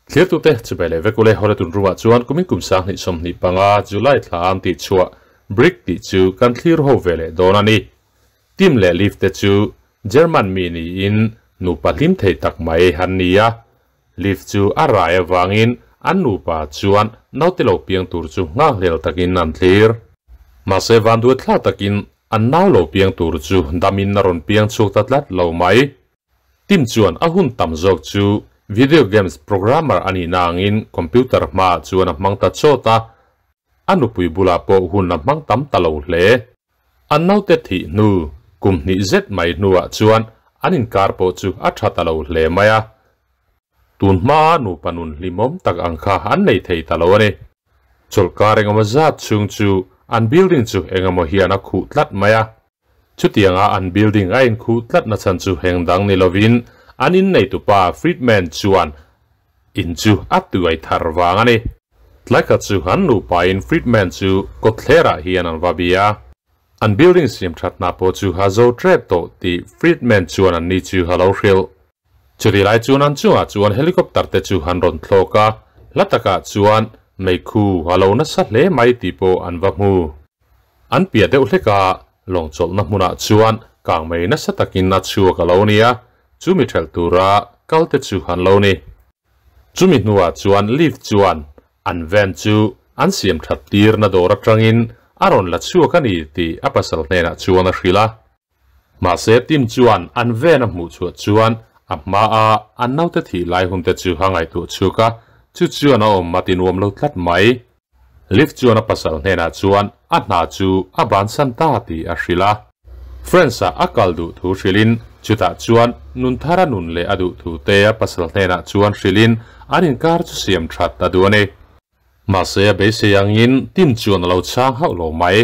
Thirtute chibai leh vek ule hawle tun rumah chuan kumin kum 2025 July thla an tih chhuah Brick tih chu kan thlir ho ve leh dawn a ni. Tim leh Liv te chu German mi niin nupa hlim thei tak mai an ni a. Liv chu a rai avangin an nupa chuan naute lo piang tur chu nghakhlel takin an thlir. Mahse vanduai thla takin an nau lo piang tur chu damin a rawn piang chhuak ta tlat lo mai. Tim chuan a hun tam zawk chu video games programmer a nih na angin computer hmaah chuan a hmang ta chawt a, a nupui bulah pawh hun a hmang tam ta lo hle. An naute thih hnu kum hnih zet mai hnuah chuan an inkar pawh chu a tha ta lo hle mai a, tun hmaa nupa nun hlimawm tak ang kha an nei thei ta lo a ni. Chawlhkar engemaw zat chhung chu an building chu engemaw hian a khuh tlat mai a. Chutianga an building a inkhuh tlatna chhan chu heng dang ni lovin an inneitupa Friedman chuan in chu a tuai thar vang a ni. Tlaikhat chu an nupain Friedman chu kawtthlerah hian an va bia. An building siam thatna pawh chu a zo tep tawh tih Friedman chuan anni chu a lo hrilh. Chutih lai chuan an chungah chuan helicopter te chu an rawn thlawk a, hla takah chuan meikhu a lo nasa hle mai tih pawh an va hmu. An piah deuh hlek a, lawng chawlhna hmunah chuan kangmei nasa takin a chhuak a lo ni a, chumi ṭhelh tura kal te chu an lo ni. Chumi hnuah chuan lift chuan an van chu an siam ṭhat tirna dawr aṭangin a rawn la chhuak a ni tih a pasal hnenah chuan a hrilh a. Mahse Tim chuan an van a hmuh chhuah chuan a hmaa an naute thih lai hun te chu a ngaihtuah chhuak a, chu chuan a awm a ti nuam lo tlat mai. Liv chuan a pasal hnenah chuan a hna chu a bansan ta tih a hrilh a. France-ah a kal duh thu hrilhin chutah chuan nun thar a nun leh a duh thu te a pasal hnenah chuan hrilhin an inkar chu siam that a duh a ni. Mahse a beisei angin Tim chuan a lo chhang hauh lo mai.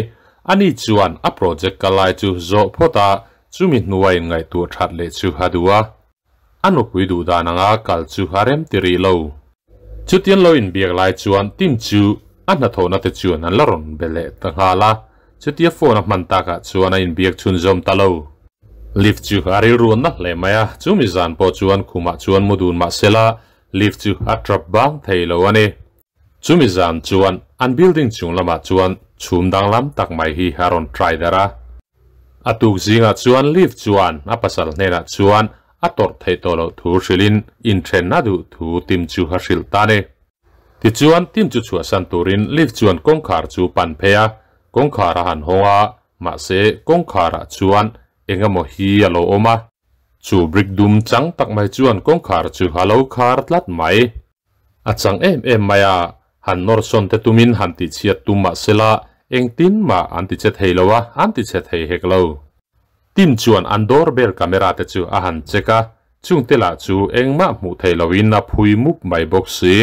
Ani chuan a project kal lai chu zawh phawt a, chumi hnua inngaihtuah that leh chu a duh a. A nupui duh dan anga kal chu a rem ti rih lo. Chutian lo inbiak lai chuan Tim chu a hnathawhna te chuan an la rawn be leh ta nghal a, chutia phone a hman takah chuan a inbiak chhunzawm ta lo. Lift chu a rilru na hle mai a, chumi zan pawh chuan khumah chuan mu dun mah sela lift chu a trap bang thei lo a ni. Chumi zan chuan an building chung lamah chuan chhum danglam tak mai hi a rawn try darh a. A tuk zingah chuan Liv chuan a pasal hnenah chuan a tawrh theih tawh loh thu hrilhin inthen a duh thu Tim chu a hrilh ta ni. Tichuan Tim chu chhuahsan turin Liv chuan kawngkhar chu pan phei a, kawngkhar a han hawng a, mahse kawngkharah chuan eng emaw hi a lo awm a. Chu brick dum chang tak mai chuan kawngkhar chu a lo khar tlat mai. A chang em em mai a, han nawr sawn te tumin han tihchhiat tum mah sela engtin mah an ti che thei lo a, an ti che thei hek lo. Tim chuan an door bell camera te chu a han check a, chungte lah chu engmah hmuh theih loin a phui mup mai bawk si.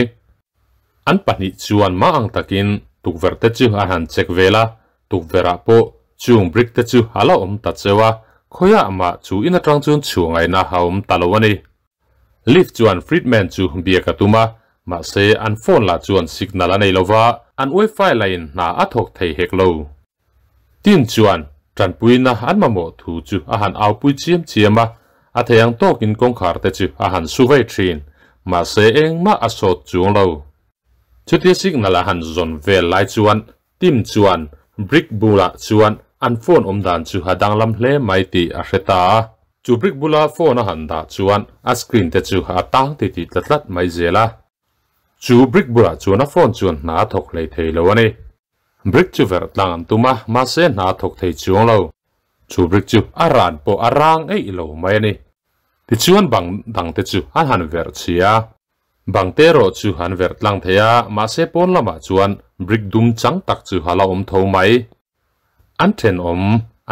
An pahnih chuan mah ang takin tukverh te chu a han check vel a, tukverh ah pawh chung brick te chu a la awm ta cheu a, khawiah mah chu in atang chuan chhuah ngaihna a awm ta lo a ni. Lift chuan Friedman chu biak a tum a, mahse an phone lah chuan signal a nei lo va, an wifi lain hna a thawk thei hek lo. Tim chuan tanpuina an mamawh thu chu a han aupui chiam chiam a, a thei ang tawkin kawngkhar te chu a han su vei thin, mahse engmah a sawt chuang lo. Chutia signal a han zawn vel lai chuan Tim chuan brick bulah chuan an phone awm dan chu a danglam hle mai tih a hre ta a. Chu brick bula phone a han dah chuan a screen te chu a tang ti tih tlat tlat mai zel a. Chu brick bulah chuan a phone chuan hna a thawk hlei thei lo a ni. Brick chu verh tlang an tum a, mahse hna a thawk thei chuang lo. Chu brick chu a ran pawh a rang eih lo mai a ni. Tichuan bang dang te chu an han verh chhia a. Bang te erawh chu an verh tlang thei a, mahse pawn lamah chuan brick dum chang tak chu a la awm tho mai. An thenawm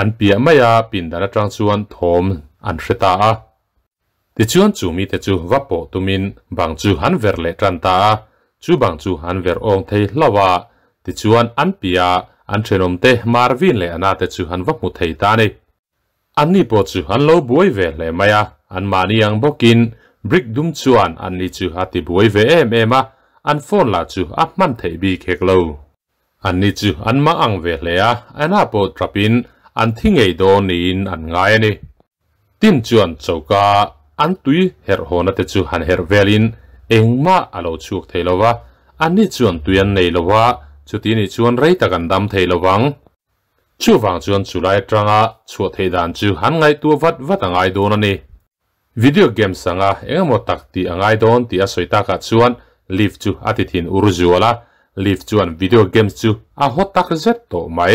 an piah mai a, pindan atang chuan thawm an hre ta a. Tichuan chu mite chu va pawh tumin bang chu an verh leh tan ta a, chu bang chu an verh awng thei hlauh a, tichuan an piah a an thenawm te Marvin leh Anna te chu an va hmu thei ta a ni. Anni pawh chu an lo buai ve hle mai a, anmahni ang bawkin brick dum chuan anni chu a ti buai ve em em a, an phone lah chu a hman theih bik hek lo. Anni chu an mang ang ve hle a, Anna pawh trapin an thi ngei dawn niin an ngai a ni. Tim chuan choka an tui herh hawna te chu han herh velin Engmah a lo chhuak thei lo va, anni chuan tui an nei lo va, chuti nih chuan rei tak an dam thei lo vang. Chuvang chuan chulai atanga chhuah theih dan chu han ngaihtuah vat vat a ngai dawn a ni. Video games anga engemaw tak tih a ngai dawn tih a sawi takah chuan Liv chu a ti thin ur zual a, Liv chuan video games chu a haw tak zet tawh mai.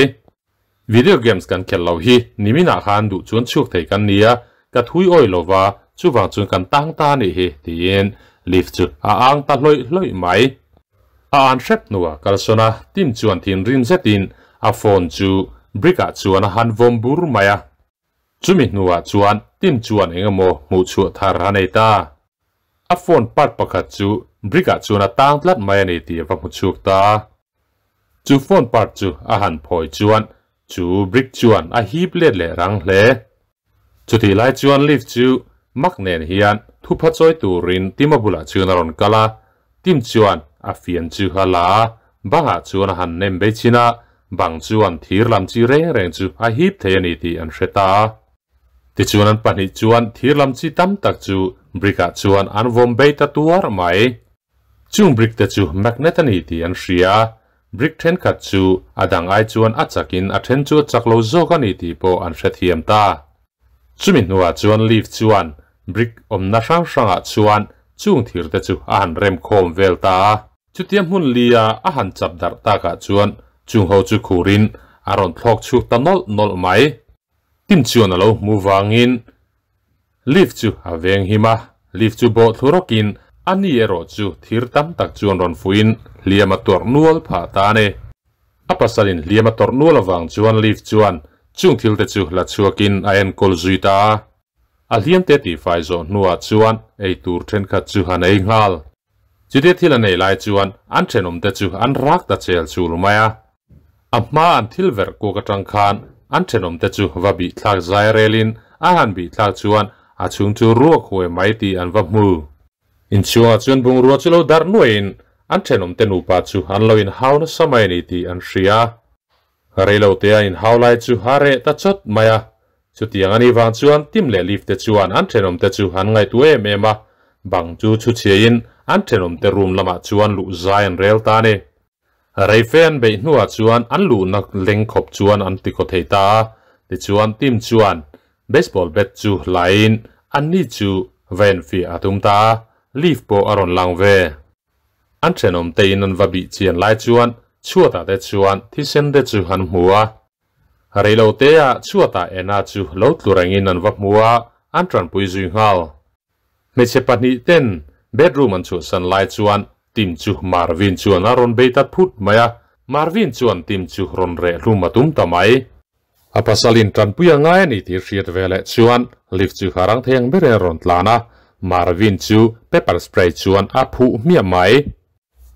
Video games kan khelh loh hi niminah khan duh chuan chhuak thei kan nia, ka thui awih lo va, chuvang chuan kan tang ta a nih hi, tiin Liv chu a ang ta hlawih hlawih mai. A an hrep hnuah kalsawn a, Tim chuan thinrim zetin a phone chu brick ah chuan a han vawm bur mai a. Chumi hnuah chuan Tim chuan eng emaw hmuh chhuah thar a nei ta. A phone part pakhat chu brick ah chuan a tang tlat mai a ni tih a va hmu chhuak ta. Chu phone part chu a han phawi chuan chu brick chuan a hip let leh rang hle. Chutih lai chuan lift chu Mak nen hian thupha chawi turin Tima bulah chuan a rawn kal a, Tim chuan a fian chu a la a, bangah chuan a han nem bei chin a, bang chuan thir lam chi reng reng chu a hip thei a ni tih an hre ta a. Tichuan an pahnih chuan thir lam chi tam tak chu brick ah chuan an vawm bei ta tuar mai. Chung brick te chu magnet a ni tih an hria a, brick thenkhat chu a dang ai chuan a chakin a then chu a chak lo zawk a ni tih pawh an hrethiam ta. Chumi hnuah chuan Leaf chuan brick awmna hrang hrangah chuan chung thir te chu a han rem khawm vel ta a. Chutia hmun lia a han chap darh takah chuan chung ho chu khurin a rawn thlawk chhuak ta nawlh nawlh mai. Tim chuan a lo hmu vangin Leaf chu a veng him a, Leaf chu bawh thlu rawkin a ni erawh chu thir tam tak chuan rawn fuihin hliam a tuarh nual phah ta a ni. A pasalin hliam a tawrh nual avang chuan Leaf chuan chung thil te chu la chhuakin a enkawl zui ta a. A hliam te tihfai zawh hnuah chuan ei tur thenkhat chu an ei nghal. Chutia thil an ei lai chuan an thenawm te chu an rak ta chel chul mai a. A hma an thil verh kuak atang khan an thenawm te chu va bih thlak zai relin a han bih thlak chuan a chhung chu ruak huai mai tih an va hmu. Inchhungah chuan bungrua chu lo darh nuaiin an thenawmte nupa chu an lo inhau nasa mai a ni tih an hria. Reilote a inhau lai chu a reh ta chawt mai a. Chutiang a nih vang chuan Tim leh Liv te chuan an thenawmte chu an ngaihtuah em em a, bang chu chhuchhiain an thenawmte room lamah chuan luh zai an rel ta a ni. Reife an beih hnuah chuan an luhna leng khawp chuan an ti khaw thei ta a, tichuan Tim chuan baseball bat chu hlaiin anni chu va enfiah a tum ta a, Leaf pawh a rawn lang ve. An thenawm tein an va bih chian lai chuan chhuatah te chuan thisen te chu an hmu a. Reilotea chhuatah Anna chu lo tlu rengin an va hmu a, an tanpui zui nghal. Hmeichhe pahnih ten bedroom an chhuahsan lai chuan Tim chu Marvin chuan a rawn bei ta phut mai a, Marvin chuan Tim chu rawn reh hlum a tum ta mai. A pasalin tanpui a ngai a ni tih hriat ve leh chuan lift chu a rang thei ang berin a rawn tlan a, Marvin chu pepper spray chuan a phuh hmiah mai.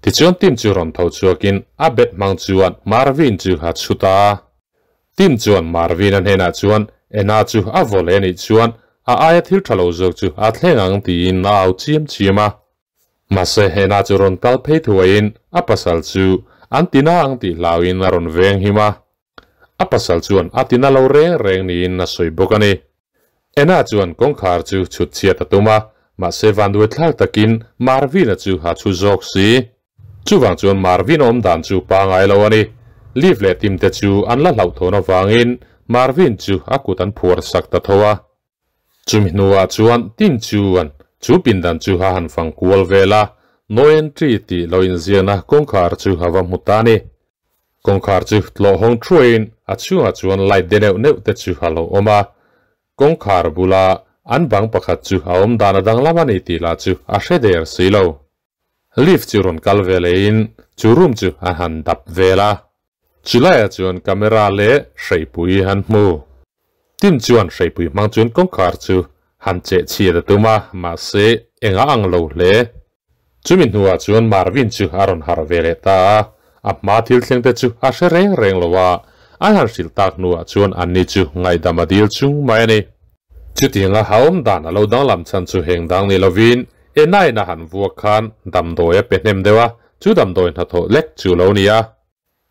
Tichuan Tim chu rawn tho chhuakin a bed hmang chuan Marvin chu a chhut a. Tim chuan Marvin-a hnenah chuan Anna chu a vaw leh a nih chuan a aia thil tha lo zawk chu a thleng ang tiin a au chiam chiam a. Mahse Anna chu rawn kal phei thuaiin a pasal chu an tina ang tih hlauin a rawn veng him a. A pasal chuan a tina lo reng reng niin a sawi bawk a ni. Anna chuan kawngkhar chu chhut chhiat a tum a, mahse vanduai thlak takin Marvin-a chu a chhu zawk si. Chuvang chuan Marvin awm dan chu pangai lo a ni. Liv leh Tim te chu an la hlauhthawn avangin Marvin chu a kut an phuar sak ta tho a. Chumi hnuah chuan Tim chuan chu pindan chu a han fang kual vel a, No entry tih lo inziahna kawngkhar chu a va hmu ta a ni. Kawngkhar chu tlawh hawng thuaiin a chhungah chuan light de neuh neuh te chu a lo awm a. Kawngkhar bula an bang pakhat chu a awm dan a danglam a ni tih lah chu a hre der si lo. Lift chu rawn kal ve lehin chu room chu a han dap vel a. Chulaiah chuan camera leh hreipui han hmu. Tim chuan hreipui hmang chuan kawngkhar chu han cheh chhiat a tum a, mahse engah ang lo hle. Chumi hnuah chuan Marvin chu a rawn harh ve leh ta a, a hma thil thleng te chu a hre reng reng lo a, an han hrilh tak hnuah chuan anni chu ngaihdam a dil chung mai a ni. Chutianga ha awm dan a lo danglam chhan chu heng dang ni lovin Enain a han vuak khan damdawi a pe hnem deuh a, chu damdawi hnathawh lek chu lo ni a.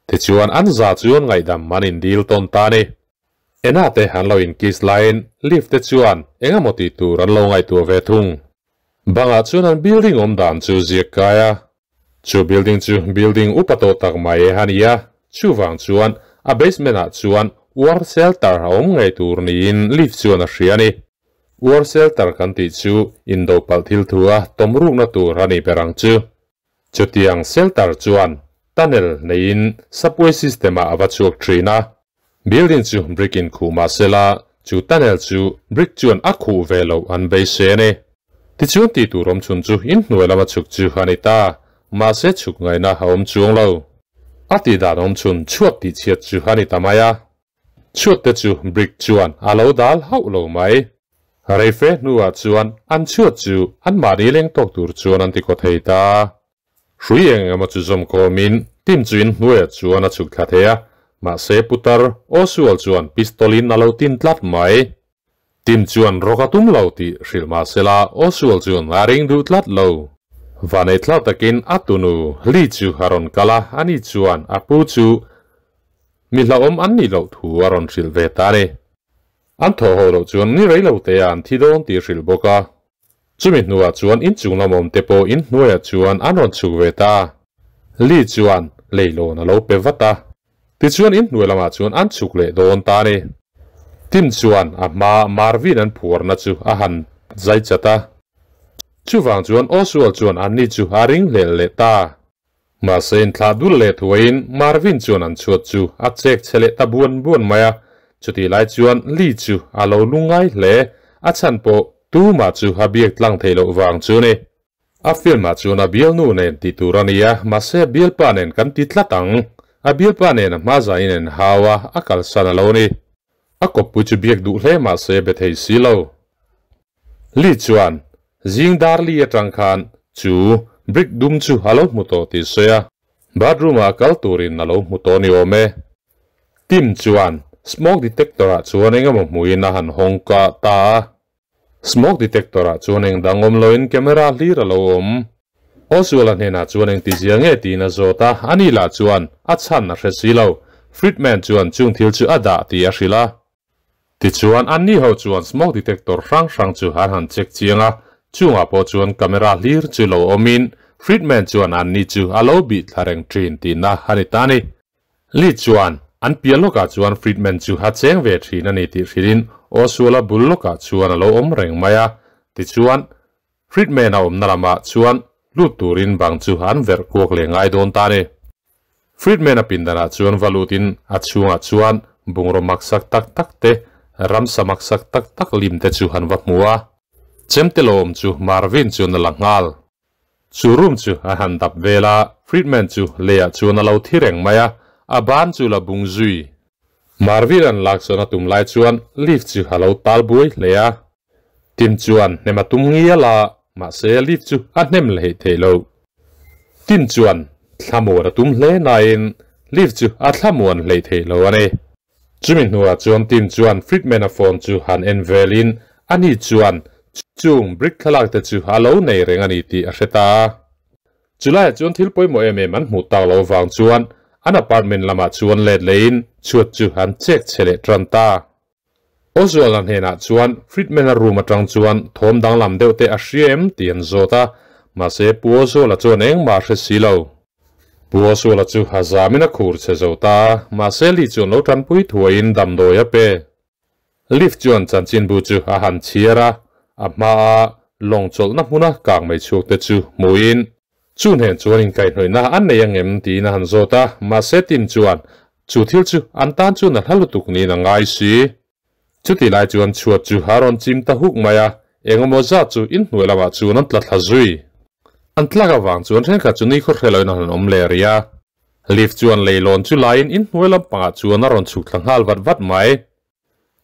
Tichuan an za chuan ngaihdam an indil tawn ta a ni. Ena te an lo inkiss laiin lift te chuan eng emaw tih tur an lo ngaihtuah ve thung. Bangah chuan an building awm dan chu ziak kai a. Chu building chu building upa tawh tak mai a ni a, chuvang chuan a basement ah chuan war shelter a awm ngei tur niin lift chuan a hria a ni. War shelter kan tih chu indo palh thil thu a tawm rukna tur a ni ber ang chu. Chutiang shelter chuan tunnel neiin subway system ah a va chhuak thin a. Building chu brick in khuh mah sela, chu tunnel chu brick chuan a khuh ve loh an beisei a ni. Tichuan tih tur awm chhun chu inhnuai lama chhuk chu a ni ta, mahse chhuk ngaihna a awm chuang lo. A tih dan awm chhun chhuat tih chhiat chu a ni ta mai a. Chhuat te chu brick chuan a lo dal hauh lo mai. Reife hnuah chuan an chhuat chu anmahni leng tawk tur chuan an ti kaw thei ta. Hrui eng emaw chu zawm khawmin Tim chu inhnuaiah chuan a chhuk thla thei a, mahse putar Oswald chuan pistol in a lo tin tlat mai. Tim chuan rawk a tum lo tih hrilh mah sela Oswald chuan a ring duh tlat lo. Vanei thlau takin a tunu Lee chu a rawn kal a, ani chuan a pu chu mi hlauhawm an nih loh thu a rawn hrilh ve ta a ni. An thawh ho loh chuan ni rei lo te ah an thi dawn tih hrilh bawk a. Chumi hnuah chuan inchung lam awm te pawh inhnuaiah chuan an rawn chhuk ve ta. Lee chuan leilawn a lo pe vat a. Tichuan inhnuai lamah chuan an chhuk leh dawn ta a ni. Tim chuan a hma Marvin an phuarna chu a han zai chat a. Chuvang chuan Oswald chuan anni chu a ringhlel leh ta. Mahse inthlah dul leh thuaiin Marvin chuan an chhuat chu a chek chhe leh ta buan buan mai a, chutih lai chuan Lee chu a lo lungngai hle, a chhan pawh tumah chu a biak tlang theih loh vang chu ni. A film ah chuan a bialnu nen tih tur a ni a, mahse a bialpa nen kan ti tlat ang. A bialpa nen a hma zain a inhau a, a kalsan a lo ni. A kawppui chu biak duh hle mahse be thei si lo. Lee chuan zing dar li atang khan chu brick dum chu a lo hmu tawh tih sawi a, bathroom ah kal turin a lo hmu tawh ni awm e. Tim chuan smoke detector ah chuan eng emaw hmuin a han hawng kah ta a. Smoke detector ah chuan eng dang awm loin camera hlir a lo awm. Oswald-a hnenah chuan eng tizia nge tiin a zawt a, ani lah chuan a chhan a hre si lo. Friedman chuan chung thil chu a dah tih a hrilh a. Tichuan, anni ho chuan smoke detector hrang hrang chu an han check chiang a, chungah pawh chuan camera hlir chu lo awmin Friedman chuan anni chu a lo bih thla reng thin tihna a ni ta a ni. Lee chuan an piah lawkah chuan Friedman chu a cheng ve thin a ni tih hrilhin Oswald-a bul lawkah chuan a lo awm reng mai a, tichuan Friedman a awmna lamah chuan lut turin bang chu an verh kuak leh ngai dawn ta a ni. Friedman a pindanah chuan va lutin a chhungah chuan bungraw maksak tak tak te, ramsa maksak tak tak lim te chu han va hmu a. Chemte lawm chu Marvin chuan a la nghal. Chu room chu a han dap vel a, Friedman chu leiah chuan a lo thi reng mai a, a ban chu la bung zui. Marvin an lak chuan a tum lai chuan lift chu a lo tal buai hle a. Tim chuan hnem a tum ngial a, mahse lift chu a hnem leh theih loh. Tim chuan thlamuan a tum hle nain lift chu a thlamuan hleih theih lo a ni. Chumi hnuah chuan Tim chuan Friedman-a phone chu han en velin ani chuan chung brick thlalak te chu a lo nei reng a ni tih a hre ta a. Chulaiah chuan thil pawimawh em em an hmuh tak loh vang chuan an apartment lamah chuan let lehin chhuat chu an chek chhe leh tan ta. Oswald-a hnenah chuan Friedman-a room atang chuan thawm danglam deuh te a hria em tih an zawt a, mahse Pu Oswald-a chuan engmah a hre si lo. Pu Oswald-a chu a zamin a khur chhe zo ta a, mahse Lee chuan lo tanpui thuaiin damdawi a pe. Lift chuan chanchinbu chu a han chhiar a, a hmaa lawng chawlhna hmuna kang mai chhuak te chu hmuin Chu hnen chuan inkaihhnawihna an nei angem tiin a han zawt a, mahse Tim chuan chu thil chu an tan chuan a hla lutuk niin a ngai si. Chutih lai chuan chhuat chu a rawn chim ta huk mai a, engemaw zat chu inhnuai lamah chuan an tla thla zui. An tlak avang chuan thenkhat chu ni khawhre loin an han awm leh rih a. Lift chuan leilawn chu laiin inhnuai lampangah chuan a rawn chhuk thla nghal vat vat mai.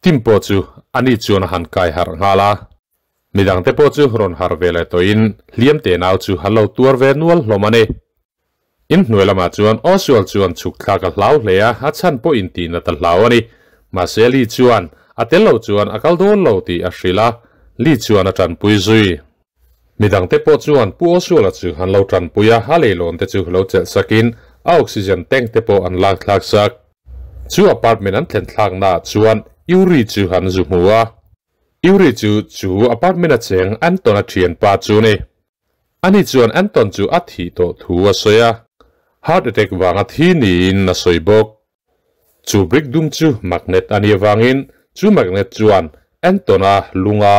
Tim pawh chu ani chuan a han kai harh nghal a. Midangte pawh chu rawn harh ve leh tawhin hliam te nau chu an lo tuar ve nual hlawm a ni. Inhnuai lamah chuan Oswald chuan chhuk thlak a hlau hle a, a chhan pawh intih nat a hlau a ni. Mahse Lee chuan a tel lo chuan a kal dawn lo tih a hrilh a, Lee chuan a tanpui zui. Midangte pawh chuan Pu Oswald-a chu an lo tanpui a, a leilawn te chu lo chelh sakin a oxygen tank te pawh an lak thlak sak. Chu apartment an thlen thlaknaah chuan Yuri chu an zu hmu a. Yuri chu chu apartment a cheng Anton a thianpa chu ni. Ani chuan Anton chu a thih tawh thu a sawi a, heart attack vanga thi niin a sawi bawk. Chu brick dum chu magnet a nih avangin chu magnet chuan Anton-a lunga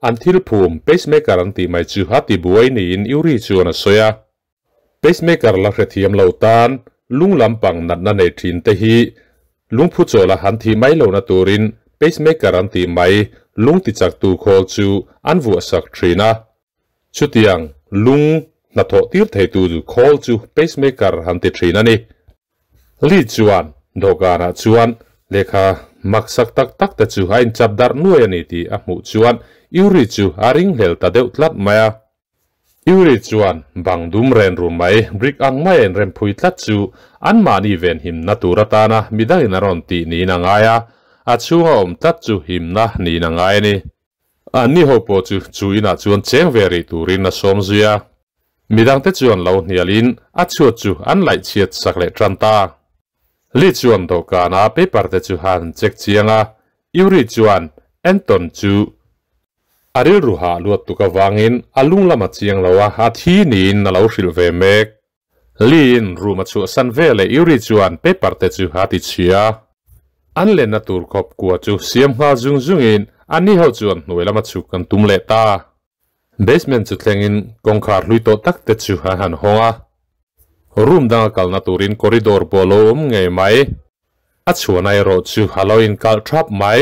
an thil phum pacemaker an tih mai chu a ti buai niin Yuri chuan a sawi a. Pacemaker la hrethiam lo tan lung lampang natna nei thin te hi lungphu chawla han thih mai lohna turin pacemaker an tih mai lung tichaktu khawl chu an vuahsak thin a. Chutiang lung hnathawh tir theitu khawl chu pacemaker han ti thin a ni. Li chuan dawhkanah chuan lehkha maksak tak tak te chu a inchap darh nuai a ni tih a hmuh chuan Yuri chu a ringhlel ta deuh tlat mai a. Yuri chuan bang dum ren rum mai brick ang mai a inremphui tlat chu anmahni venhimna tur atana midangin a rawn tih niin a ngai a, a chhunga awm tlat chu himna niin a ngai a ni. Anni ho pawh chu chu inah chuan cheng ve rih turin a sawm zui a. Midangte chuan lo hnialin a chhuat chu an laih chhiat sak leh tan ta. Li chuan dawhkana paper te chu han check chiang a, Yuri chuan Anton chu a rilru hah luat tuk avangin a lung lam a chiang lo a, a thi niin a lo hrilh ve mek. Liin room a chhuahsan ve leh Yuri chuan paper te chu a ti chhia. An lenna tur khawp kua chu siam nghal zung zungin anni ho chuan hnuai lama chhuk an tum leh ta. Basement chu thlengin kawngkhar hlui tawh tak te chu an han hawng a. Room danga kalna turin corridor pawh a lo awm ngei mai. A chhuahna erawh chu a lo inkalh thap mai.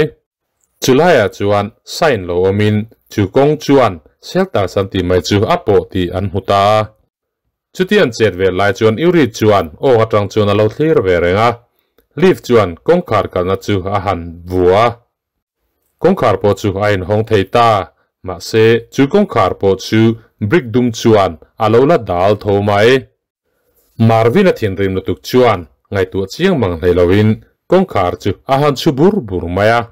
Chulaiah chuan sign lo awmin chu kawng chuan shelters an tih mai chu a pawh tih an hmu ta a. Chuti an chet ve lai chuan Yuri chuan aw atang chuan a lo thlir ve reng a, lift chuan kawngkhar kalna chu a han vu a. Kawngkhar pawh chu a inhawng thei ta, mahse chu kawngkhar pawh chu brick dum chuan a lo la dal tho mai. Marvin-a thinrim lutuk chuan ngaihtuah chiang mang hlei loin kawngkhar chu a han chhu bur bur mai a.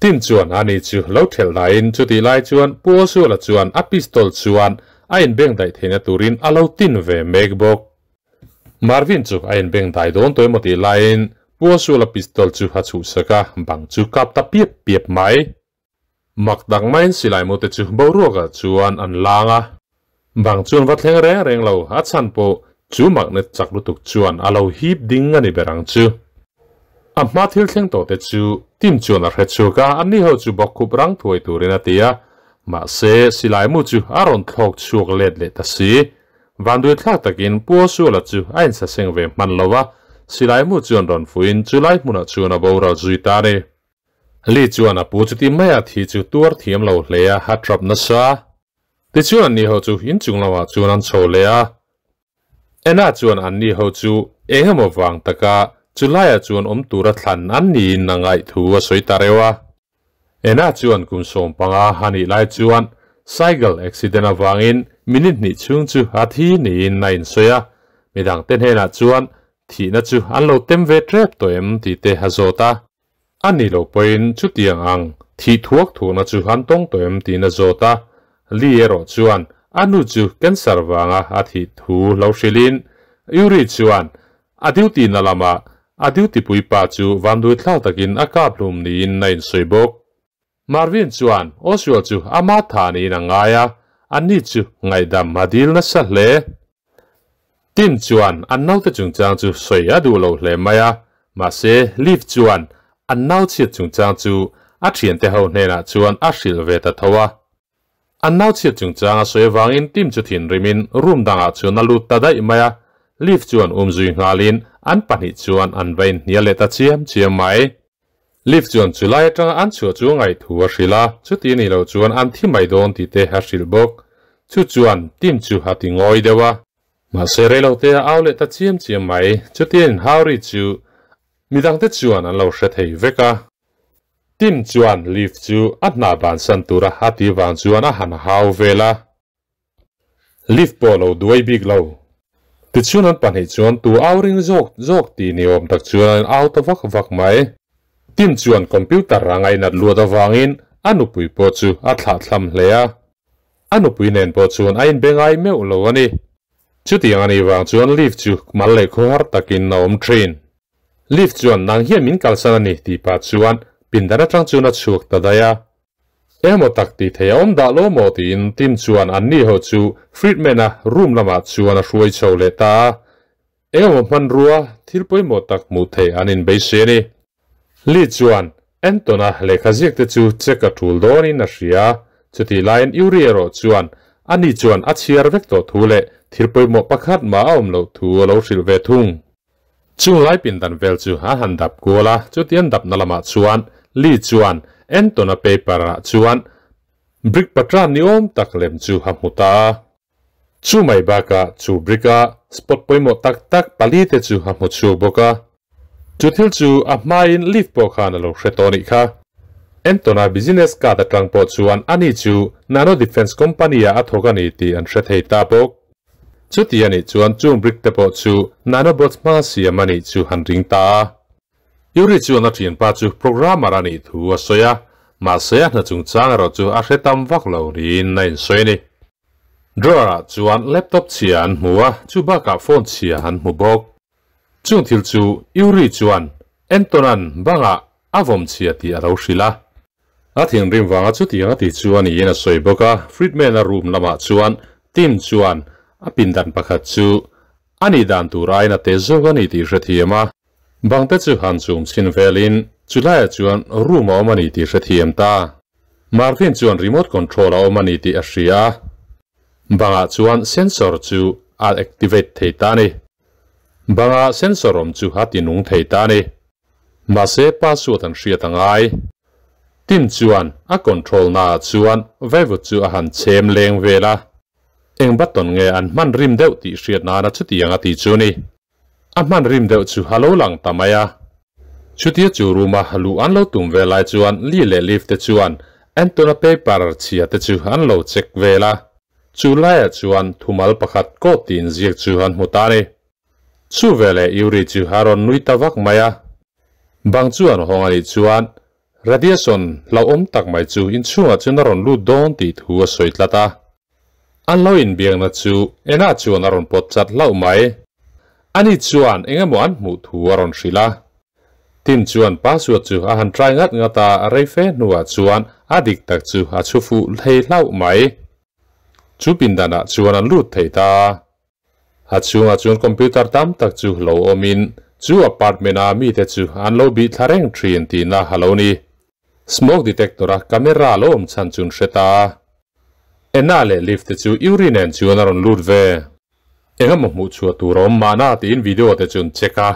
Tim chuan ani chu lo thelh laiin chutih lai chuan Pu Oswald-a chuan a pistol chuan a inbeng daih theihna turin a lo tin ve mek bawk. Marvin chu a inbeng dai dawn tawh emaw tih laiin Pu Oswald-a pistol chu a chhuhsak a, bang chu kap ta piap piap mai. Mak tak maiin silai mute chu boruakah chuan an lang a, bang chuan va thleng reng reng lo, a chhan pawh chu magnet chak lutuk chuan a lo hip ding a ni ber ang chu. A hma thil thleng tawh te chu Tim chuan a hre chhuak a, anni ho chu bawkkhup rang thuai turin a ti a, mahse silai mu chu a rawn thlawk chhuak let leh ta si. Vanduai thlak takin Pu Osuala chu a insaseng ve hman lo a, silai mu chuan rawn fuiin chulai hmunah chuan a boral zui ta a ni. Li chuan a pu chuti maia thi chu tuar thiam lo hle a, a trap nasa. Tichuan anni ho chu inchung lamah chuan an chho leh a. Anna chuan anni ho chu eng emaw vang taka chu laiah chuan awm tura thlan an niin a ngaih thu a sawi ta reuh a. Anna chuan kum 15 a nih lai chuan cycle accident avangin minute hnih chhung chu a thi niin a insawi a. Midangte hnenah chuan thihna chu an lo tem ve tep tawh em tih te a zawt a. A ni lo pawhin chutiang ang thih thuak thuakna chu an tawng tawh em tiin a zawt a, Lee erawh chuan a nu chu cancer vanga a thih thu lo hrilhin Yuri chuan a duty na lamah a duty puipa chu vanduithlak takin a kap hlum niin a insawi bawk. Marvin chuan Oswald chu ama tha niin a ngai a, anni chu ngaihdam a dil nasa hle. Tim chuan an naute chungchang chu sawi a duh lo hle mai a, mahse Liv chuan an nau chhiat chungchang chu a thiante ho hnenah chuan a hrilh ve ta tho a. An nau chhiat chungchang a sawi avangin Tim chu thinrimin room dangah chuan a lut ta daih mai a, Liv chuan umzui nghalin an pahnih chuan an va inhnial leh ta chiam chiam mai. Liv chuan chulai atanga an chhuah chu a ngaihthu a hrilh a, chuti ni lo chuan an thi mai dawn tih te a hrilh bawk. Chu chuan Tim chu a ti ngawi deuh a. Mahse reilote a au leh ta chiam chiam mai, chutia inhau ri chu midangte chuan an lo hre thei vek a. Tim chuan Liv chu a hna bansan tura a ti vang chuan a han hau vel a. Lift pawh lo duai bik lo. Tichuan an pahnih chuan tu au ring zawk zawk tih ni awm tak chuan an in au ta vak vak mai. Tim chuan computer a ngainat luat avangin a nupui pawh chu a thlahthlam hle a. A nupui nen pawh chuan a inbe ngai meuh lo a ni. Chutiang a nih vang chuan lift chu mal leh khawhar takin a awm thin. Lift chuan nang hian min kalsan a ni tih pah chuan pindan atang chuan a chhuak ta daih a. Emaw tak tih theih a awm dah lo maw tiin Tim chuan anni ho chu Friedman-a room lamah chuan a hruai chho leh ta a. Engemaw hmanrua thil pawimawh tak hmuh theih an inbeisei a ni. Lee chuan Anton-a lehkha ziak te chu check a tul dawnin a hria. Chutih laiin Yuri erawh chuan ani chuan a chhiar vek tawh thu leh thil pawimawh pakhat mah a awm loh thu a lo hrilh ve thung. Chung lai pindan vel chu a han dap kual a, chuti an dapna lamah chuan Lee chuan Anton-a paper ah chuan brick patran ni awm tak lem chu a hmu ta a. Chu mai bakah chu brick a spot pawimawh tak tak pali te chu a hmu chhuak bawk a. Chu thil chu a hmain lift pawh khan a lo hre tawh nih kha. Anton-a business card atang pawh chuan ani chu Nano Defence Company-ah a thawk a ni tih an hre thei ta bawk. Chuti a nih chuan chung brick te pawh chu nanobots hmanga siam a nih chu han ring ta a. Yuri chuan a thianpa chu programmer a nih thu a sawi a, mahse a hna chungchang erawh chu a hre tam vak lo niin a insawi a ni. Drawer ah chuan laptop chhia an hmu a, chu bakah phone chhia an hmu bawk. Chung thil chu Yuri chuan Anton-a'n bangah a vawm chhia tih a lo hrilh a. A thinrim vanga chutiang a ti chu a niin a sawi bawk a, Friedman-a room lamah chuan Tim chuan a pindan pakhat chu a nih dan tur aiin a te zawk a ni tih hrethiam a. Bangte chu han chum chhin velin chulaiah chuan room a awm a ni tih hrethiam ta. Marvin chuan remote control a awm a ni tih a hria a, bangah chuan sensor chu a activate thei ta a ni. Banga sensor awm chu a tinung thei ta a ni. Mahse password an hriat a ngai. Tim chuan a control naah chuan vaivut chu a han chhem leng vel a. Eng button nge an hman rim deuh tih hriat nana chutiang a ti chu ni. A hman rim deuh chu a lo lang ta mai a. Chutia chu room a luh an lo tum ve lai chuan Lee leh Liv te chuan Anton-a paper chhia te chu an lo check vel a. Chu laiah chuan thumal pakhat kawt tiin ziak chu an hmu ta a ni. Chu veleh Yuri chu a rawn nui ta vak mai a. Bang chu an hawng a nih chuan radiation hlauhawm tak mai chu inchhungah chuan a rawn lut dawn tih thu a sawi tlat a. An lo inbiakna chu Ena chuan a rawn pawt chat hlauh mai. Ani chuan eng emaw an hmuh thu a rawn hrilh a. Tim chuan password chu a han try ngat ngat a, rei fe hnuah chuan a dik tak chu a chhu fuh hlei hlauh mai. Chu pindanah chuan an lut thei ta. A chhungah chuan computer tam tak chu lo awmin chu apartment-a mite chu an lo bih thla reng thin tihna a lo ni. Smoke detector-a camera lo awm chhan chu an hre ta. Anna leh Liv te chu Yuri nen chuan a rawn lut ve. Engemaw hmuh chhuah tur a awm mahna tiin video te chu an check a.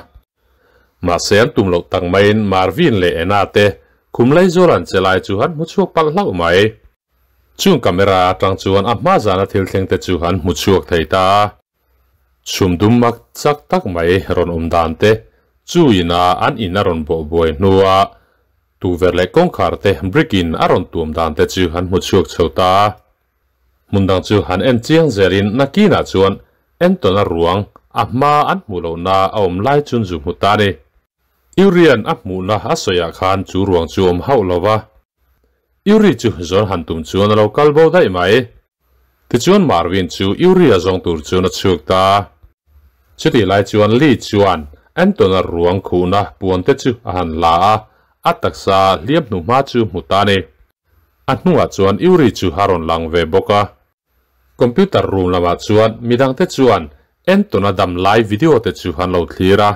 Mahse an tum loh tak maiin Marvin leh Anna te khum laizawl an che lai chu an hmu chhuak palh hlauh mai. Chung camera atang chuan a hma zana thil thleng te chu an hmu chhuak thei ta a. Chhum dum mak chak tak mai rawn awm dan te chu ina an in a rawn bawh buai hnua tukverh leh kawngkhar te brick in a rawn tuam dan te chu an hmu chhuak chho ta a. Hmun dang chu han en chiang zelin nakinah chuan Anton-a ruang a hma an hmuh lohna a awm lai chun zu hmu ta a ni. Urian a hmuhna a sawiah khan chu ruang chu awm hauh lo va. Uri chu zawn han tum chuan a lo kal bo daih mai. Tichuan Marvin chu Uri a zawng tur chuan a chhuk ta. Chutih lai chuan Lee chuan Anton-a ruang khuhna puan te chu a han la a, a taksa hliam hnuhma chu hmu ta a ni. A hnungah chuan Uri chu a rawn lang ve bawk a. Computer room lamah chuan midangte chuan Anton-a dam lai video te chu an lo thlir a.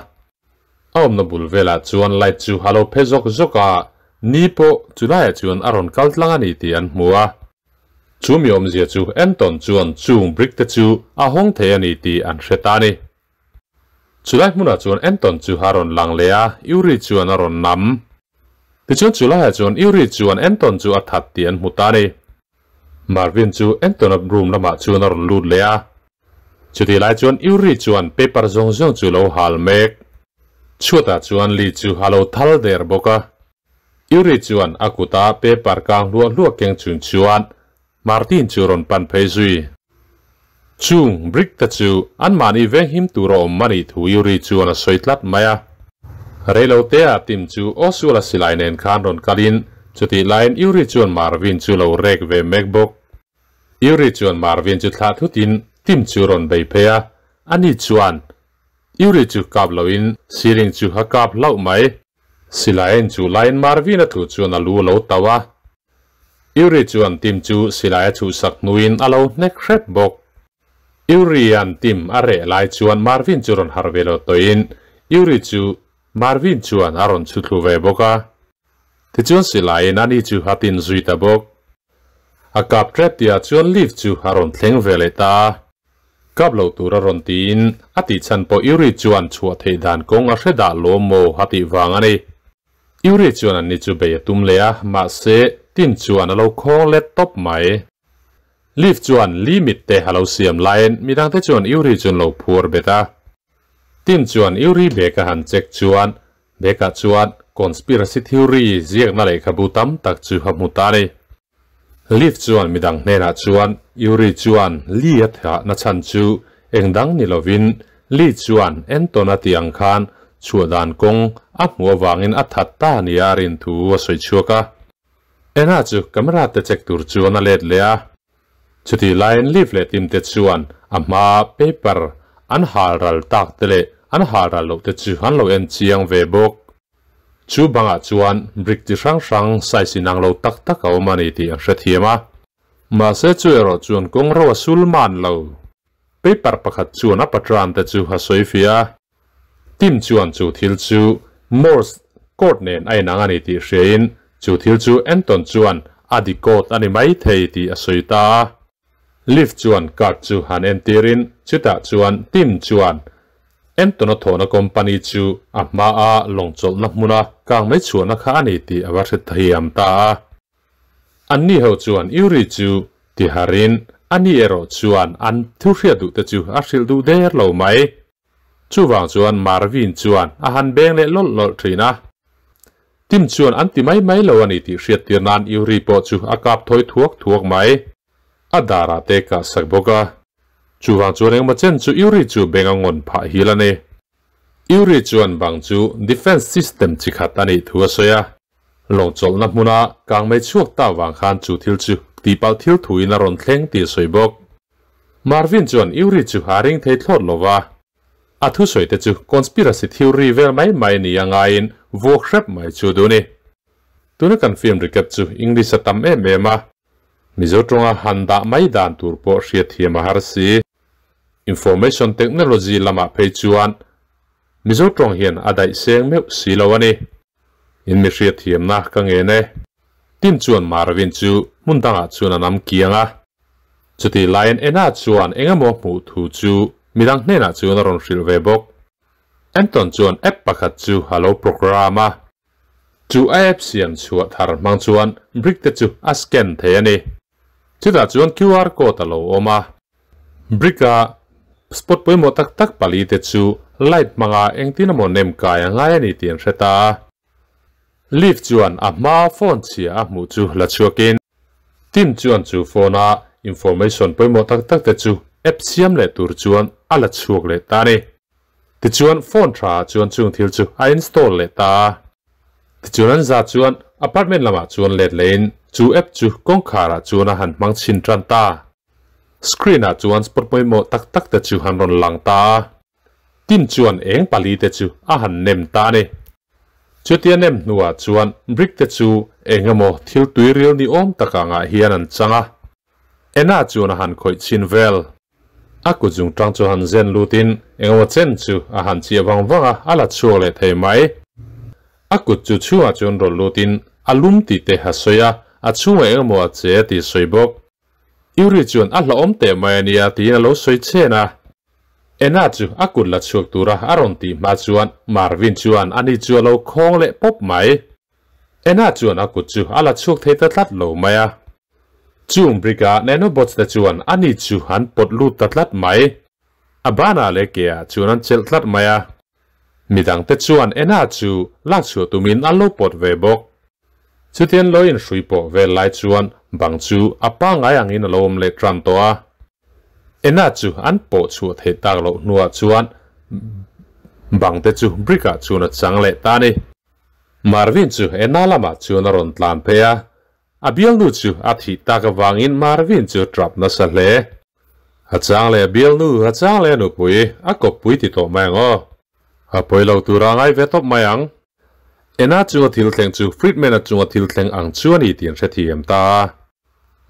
A awmna bul velah chuan light chu a lo phe zawk zawk a, ni pawh chu laiah chuan a rawn kal tlang a ni tih an hmu a. Chu mi awmzia chu Anton chuan chung brick te chu a hawng thei a ni tih an hre ta a ni. Chulai hmunah chuan Anton chu a rawn lang leh a, Yuri chuan a rawn nam. Tichuan chulaiah chuan Yuri chuan Anton chu a that tih an hmu ta a ni. Marvin chu Anton-a room lamah chuan a rawn lut leh a. Chutih lai chuan Yuri chuan paper zawng zawng chu lo hal mek. Chhuatah chuan Lee chu a lo thal der bawk a. Yuri chuan a kuta paper kang hluah hluah keng chung chuan Martin chu rawn pan phei zui. Chung brick te chu anmahni venghim tur a awm a nih thu Yuri chuan a sawi tlat mai a. Reilotea Tim chu Oswald-a silai nen khan rawn kalin chutih laiin Yuri chuan Marvin chu lo rek ve mek bawk. Yuri chuan Marvin chu thlah thutin Tim chu rawn bei phei a, ani chuan Yuri chu kap loin ceiling chu a kap hlauh mai. Silai en chu laiin Marvin-a thu chuan a lu a lo tauh a. Yuri chuan Tim chu silai a chhuhsak hnuin a lo hnek hrep bawk. Yuri an Tim a reh lai chuan Marvin chu rawn harh ve lo tawhin Yuri chu Marvin chuan a rawn chhu thlu ve bawk a. Tichuan silaiin ani chu a tin zui ta bawk. A kap tep tihah chuan lift chu a rawn thleng ve leh ta a. Kap lo tur a rawn tiin a tih chhan pawh Yuri chuan chhuah theih dan kawng a hre dah lawm maw a tih vang a ni. Yuri chuan anni chu bei a tum leh a, mahse Tim chuan a lo khawng let tawp mai. Lift chuan limit te a lo siam laiin midangte chuan Yuri chu an lo phuar bet a. Tim chuan Yuri bag a han check chuan bag-ah chuan conspiracy theory ziakna lehkhabu tam tak chu a hmu ta a ni. Liv chuan midang hnenah chuan Yuri chuan Lee a thehna chhan chu eng dang ni lovin Lee chuan Anton a tih ang khan chhuah dan kawng a hmuh avangin a that ta nia a rin thu a sawi chhuak a. Anna chu camera te check tur chuan a let leh a. Chutih laiin Liv leh Tim te chuan a hmaa paper an hal ral tak te leh an hal ral loh te chu an lo en chiang ve bawk. Chu bangah chuan brick chi hrang hrang size inang lo tak tak a awm a ni tih an hrethiam a. Mahse chu erawh chuan kawng ro a sul man lo. Paper pakhat chuan a patran te chu a sawi fiah a. Tim chuan chu thil chu Morse code nen a inang a ni tih hriain chu thil chu Anton chuan a decode a ni mai thei tih a sawi ta a. Lift chuan card chu han entirin chutah chuan Tim chuan Anton-a thawhna company chu a hmaa lawng chawlhna hmuna kang mai chhuahna kha a ni tih a va hre thiam ta a. Anni ho chuan Yuri chu tiharin ani erawh chuan an thu hriat duh te chu a hrilh duh der lo mai. Chuvang chuan Marvin chuan a han beng leh lawlh lawlh thin a. Tim chuan an ti mai mai lo a ni tih hriattir nan Yuri pawh chu a kap thawi thuak thuak mai. A darah te kah sak bawk a. Chuvang chuan engmaw chen chu Yuri chu beng a ngawn phah hil a ni. Yuri chuan bang chu defence system chi khat a nih thu a sawi a. Lawng chawlhna hmuna kang mai chhuak ta vang khan chu thil chu tihpalh thil thuin a rawn thleng tih a sawi bawk. Marvin chuan Yuri chu a ring thei thlawt lo va. A thusawi te chu conspiracy theory vel mai mai ni a ngaiin vuak hrep mai chu duh ni. Tuna kan film recap chu English a tam em em a, Mizo tawnga han dah mai dan tur pawh hriatthiam a har si. Information technology lamah phei chuan Mizo tawng hian a daih seng meuh si lo a ni. In mi hriatthiamna ka ngen e. Tim chuan Marvin chu hmun dangah chuan a nam kiang a. Chutih laiin Anna chuan eng emaw hmuh thu chu midang hnenah chuan a rawn hrilh ve bawk. Anton chuan app pakhat chu a lo program a. Chu a app siam chhuah thar hmang chuan brick te chu a scan thei a ni. Chutah chuan QR code a lo awm a. Brick a spot pawimawh tak tak pali te chu light hmanga engtin emaw nem kai a ngai a ni tih an hre ta a. Liv chuan a hma phone chhia a hmuh chu la chhuakin Tim chuan chu phone a information pawimawh tak tak te chu app siam leh tur chuan a la chhuak leh ta a ni. Tichuan phone tha ah chuan chung thil chu a install leh ta a. Tichuan an za chuan apartment lamah chuan let lehin chu app chu kawngkhar ah chuan a han hmang chhin tan ta. Screen ah chuan spot pawimawh tak tak te chu han rawn lang ta a. Tim chuan eng pali te chu a han nem ta a ni. Chutia nem hnuah chuan brick te chu eng emaw thil tuiril ni awm tak angah hian an chang a. Anna chuan a han khawih chhin vel. A kut zung tang chu han zen lutin engemaw chen chu a han chiah vang vang a, a la chhuak leh thei mai. A kut chu chhungah chuan rawn lutin a lum tih te a sawi a, a chhungah engemaw a che a tih sawi bawk. Yuri chuan a hlauhawm teh mai a nia tiin a lo sawi chen a. Anna chu a kut la chhuak tura a rawn tih hma chuan Marvin chuan ani chu a lo khawng leh pawp mai. Anna chuan a kut chu a la chhuak thei ta tlat lo mai a. Chung brick-a nanobots te chuan ani chu an pawt lut ta tlat mai. A banah leh keah chuan an chelh tlat mai a. Midangte chuan Anna chu lak chhuah tumin an lo pawt ve bawk. Chutian lo inhrui pawh vel lai chuan bang chu a pangngai angin a lo awm leh tan tawh a. Anna chu an pawh chhuah theih tak loh hnuah chuan bangte chu brick-ah chuan a chang leh ta a ni. Marvin chu Anna lamah chuan a rawn tlan phei a, a bialnu chu a thih tak avangin Marvin chu trap nasa hle. A chang leh a bialnu, a chang leh a nupui, a kawppui ti tawh mai ang aw. A pawi lo tura ngai ve tawp mai ang. Anna chunga thil thleng chu Friedman-a chunga thil thleng ang chu a ni tih an hrethiam ta a.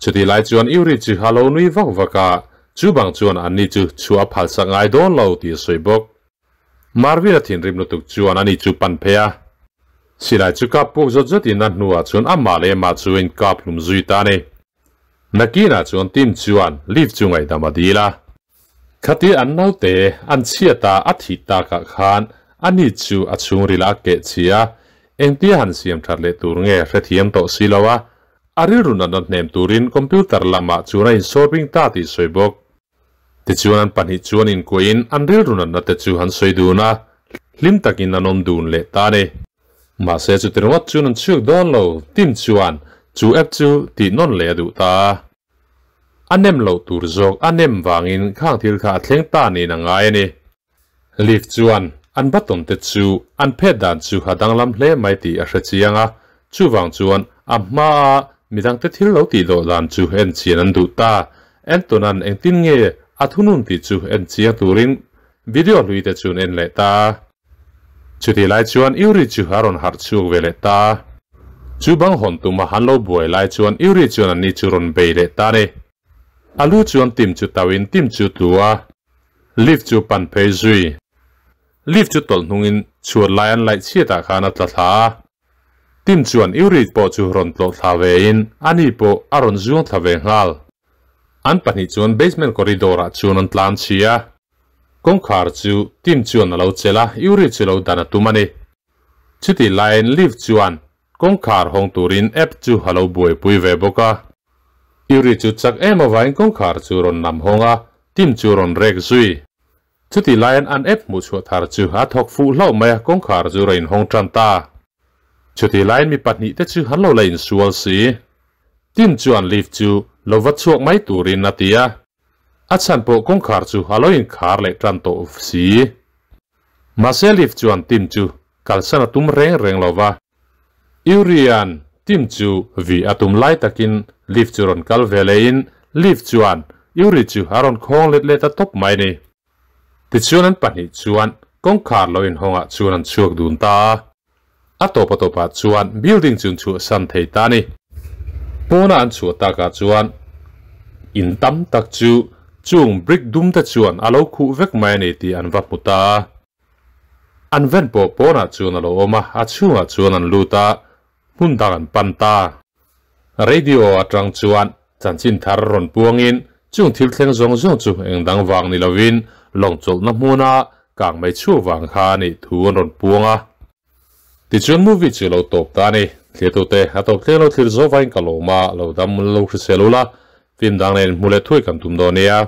Chuti lai chuan Yuri chu a lo nui vak vak a, chu bang chuan anni chu chhuah a phalsak ngai dawn lo tih a sawi bawk. Marvin-a thinrim lutuk chuan ani chu pan phei a. Silai chu kap puk zawt zawtin a hnuah chuan amah leh amah chu a inkap hlum zui ta a ni. Nakinah chuan Tim chuan lift chu ngaihdam a dil a. Khati an naute an chhiat a a thih takah khan ani chu a chhungril a keh chhi a, engtia han siam that leh tur nge hrethiam tawh si lo a, a rilru natna hnem turin computer lamah chuan a insawrbing ta tih sawi bawk. Tichuan an pahnih chuan inkuahin an rilru natna te chu an sawi dun a, hlim takin an awm dun leh ta a ni. Mahse chuti ringawt chuan an chhuak dawn lo, Tim chuan chu app chu tih nawn leh a duh ta a. A nem loh tur zawk a nem vangin khang thil kha a thleng ta niin a ngai a ni. Lift chuan an button te chu an phet dan chu a danglam hle mai tih a hre chiang a, chuvang chuan a hmaa midangte thil lo tih dawh dan chu en chian an duh ta. Anton-a'n engtin nge a thunun tih chu en chiang turin video hlui te chu an en leh ta. Chutih lai chuan Yuri chu a rawn harh chhuak ve leh ta. Chu bang hawn tuma han lo buai lai chuan Yuri chuan anni chu rawn bei leh ta a ni. A lu chuan Tim chu tauhin Tim chu tlu a, lift chu pan phei zui. Lift chu tawlh hnungin chhuat lai an laih chhiatah khan a tla thla a. Tim chuan Yuri pawh chu rawn tlawh thla vein ani pawh a rawn zuang thla ve nghal. An pahnih chuan basement corridor-ah chuan an tlan chhi a. Kawngkhar chu Tim chuan a lo chelh a, Yuri chu lo dan a tum a ni. Chutih laiin Liv chuan kawngkhar hawng turin app chu a lo buaipui ve bawk a. Yuri chu chak em avangin kawngkhar chu rawn nam hawng a, Tim chu rawn rek zui. Chutih laiin an app hmuh chhuah thar chu a thawk fuh hlauh mai a, kawngkhar chu rawn inhawng tan ta. Chutih laiin mi pahnih te chu an lo la insual si. Tim chuan Liv chu lo va chhuak mai turin a ti a. A chhan pawh kawngkhar chu a lo inkhar leh tan tawh si. Mahse lift chuan Tim chu kalsan a tum reng reng lo va. Urian Tim chu vih a tum lai takin lift chu rawn kal ve lehin lift chuan Uri chu a rawn khawng let let a tawp mai ni. Tichuan an pahnih chuan kawngkhar lo inhawngah chuan an chhuak dun ta a. A tawp a tawpah chuan building chu an chhuahsan thei ta a ni. Pawna an chhuah takah chuan in tam tak chu chung brick dum te chuan a lo khuh vek mai a ni tih an va hmu ta a. An ven pawh pawnah chuan a lo awm a, a chhungah chuan an lut a, hmun dang an pan ta. Radio atang chuan chanchin thar rawn puangin chung thil thleng zawng zawng chu eng dang vang ni lovin lawng chawlhna hmuna kang mai chhuak vang kha a nih thu an rawn puang a. Tichuan movie chu lo tawp ta a ni. Thliatute a tawp thleng lo thlir zawh vain ka lawm a, lo dam lo hrisel ula, film dang nen hmu leh thuai kan tum dawn nia.